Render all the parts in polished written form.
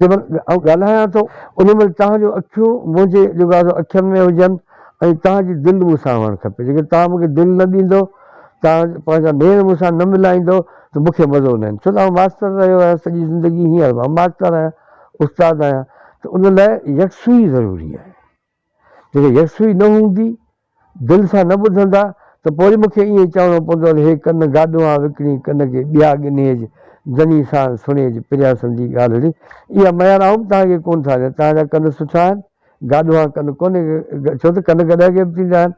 جنهن مهل آئون ڳالهايان ٿو، ان مهل توهان جون اکيون منهنجي جيڪو آهي سو اکين ۾ هجن ۽ توهان جي دل مون سان هئڻ کپي. جيڪڏهن توهان مون کي دل نه ڏيندو، توهان پنهنجا نيڻ مون سان نه ملائيندو ته مون کي مزو نه ايندو. ڇو ته آئون ماستر رهيو آهيان سڄي زندگي، هينئر به آئون ماستر آهيان، استاد آهيان ته ان لاء يڪسوئي ضروري آهي. جيڪڏهن يڪسوئي نه هوندي، دل سان نه ٻڌندا ته پوء وري مون کي ائين چوڻو پوندو ته هي ڪن گاڏوهان وڪڻي ڪن کي ٻيا ڳنهيج، جني سان سڻيج پريان سندي ڳالهڙي. اها ميار آئون به توهان کي ڪونه ٿا ڏيان، توهان جا ڪن سٺا آهن، گاڏوهان ڪن ڪونهي، ڇو ته ڪن گڏهه کي به ٿيندا آهن،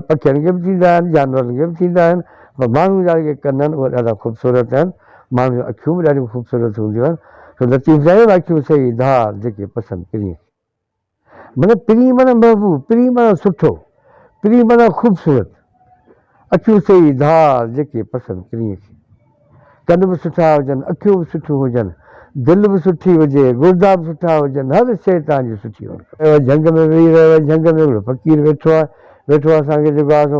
پکين کي به ٿيندا آهن، جانورن کي به ٿيندا آهن، پر ماڻهن جا جيڪي ڪن آهن اهي ڏاڍا خوبصورت آهن، ماڻهن جون اکيون به ڏاڍيون خوبصورت هونديون آهن، سو لطيف چيو نه اکيون سهي ڌار جيڪي پسند پرينء کي. معنيٰ پرين معنيٰ محبوب، پرين معنيٰ سٺو، پرين معنيٰ خوبصورت. اکيون سهي ڌار جيڪي پسند پرينء کي. ڪن به سٺا هجن، اکيون به سٺيون هجن، دل به سٺي هجي، گردا به سٺا هجن، هر شيء توهان جي سٺي هئڻ کپي. جهنگ ۾ ويهي رهيو آهي، جهنگ ۾ هڪڙو فقير ويٺو آهي، ويٺو اسان کي جيڪو آهي سو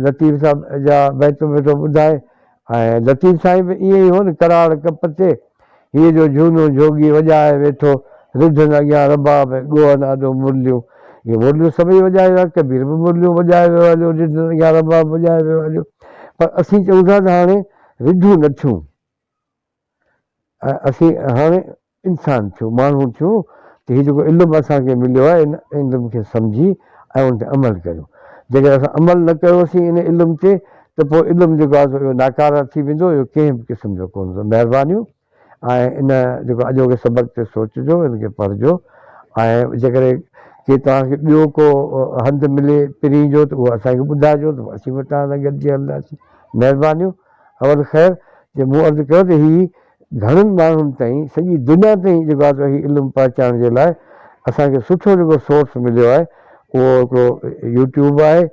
لطيف صاحب جا بيت ويٺو ٻڌائي ۽ لطيف سائين به ائين ئي هو نه، ڪراڙ ڪپ تي هيء جو جهونو جوڳي وڄائي ويٺو، رڍن اڳيان رباب ۽ ڳوهن آڏو مرليون. اهي مرليون سڀئي وڄائي ويا، ڪبير به مرليون وڄائي ويو هليو، رڍن اڳيان رباب وڄائي ويو هليو. پر اسين چئون ٿا ته هاڻي رڍون نه ٿيون ۽ اسين هاڻي انسان ٿيون، ماڻهو ٿيون ته هي جيڪو علم اسان کي مليو آهي ان علم کي سمجهي ۽ ان تي عمل ڪريون. جيڪڏهن اسان عمل نه ڪيوسين ان علم تي ته پوء علم جيڪو آهي سو اهو ناڪاره ٿي ويندو، اهو ڪنهن به قسم جو ڪونه هوندو. مهربانيون ۽ ان جيڪو اڄوڪي سبق تي سوچجو، ان کي پڙهجو ۽ جيڪڏهن ڪي توهان کي ٻيو ڪو هنڌ ملي پرين جو ته اهو اسان کي ٻڌائجو ته اسين به توهان سان گڏجي هلنداسين. مهربانيون. اول خير جي مون عرض ڪيو ته هي گهڻن ماڻهن تائين سڄي دنيا تائين جيڪو آهي سو هي علم پهچائڻ جي لاء اسان کي سٺو جيڪو سورس مليو آهي اهو هڪڙو يوٽيوب آهي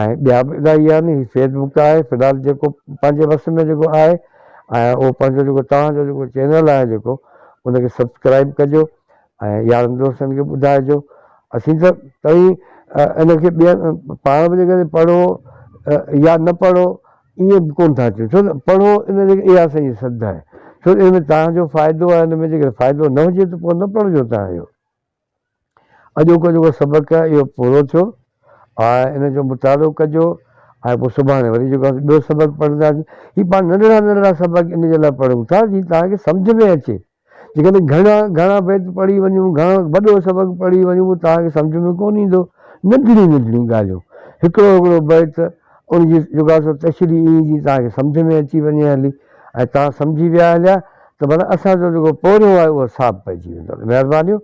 ۽ ٻيا به الاهي آهن هي فيس بڪ آهي في الحال جيڪو پنهنجي وس ۾ جيڪو آهي ۽ اهو پنهنجو جيڪو توهان جو جيڪو چينل آهي جيڪو ان کي سبسڪرائب ڪجو ۽ يارن دوستن کي ٻڌائجو اسين ته توهين ان کي ٻين پاڻ به جيڪڏهن پڙهو يا نه پڙهو ائين به ڪونه ٿا چئون ڇو ته پڙهو ان جي اها اسان جي سڌ آهي ڇو ته ان ۾ توهان جو فائدو آهي ان ۾ جيڪڏهن فائدو نه هجي ته پوء نه پڙهجو توهان اهو اڄوڪو جيڪو سبق آهي اهو پورو ٿيو ۽ ان جو مطالعو ڪجو ۽ پوء سڀاڻي وري جيڪو آهي ٻيو سبق پڙهنداسين هي پاڻ ننڍڙا ننڍڙا سبق ان جي لاء پڙهون ٿا جي توهان کي سمجهه ۾ اچي جيڪڏهن گهڻا گهڻا بيت پڙهي وڃون، گهڻو وڏو سبق پڙهي وڃون پوء توهان کي سمجهه ۾ ڪونه ايندو. ننڍڙيون ننڍڙيون ڳالهيون، هڪڙو هڪڙو بيت، ان جي جيڪو آهي سو تشريح ائين جيئن توهان کي سمجهه ۾ اچي وڃي هلي ۽ توهان سمجهي ويا هليا ته معنيٰ اسان جو جيڪو پورهيو آهي اهو صاف پئجي ويندو. مهربانيون.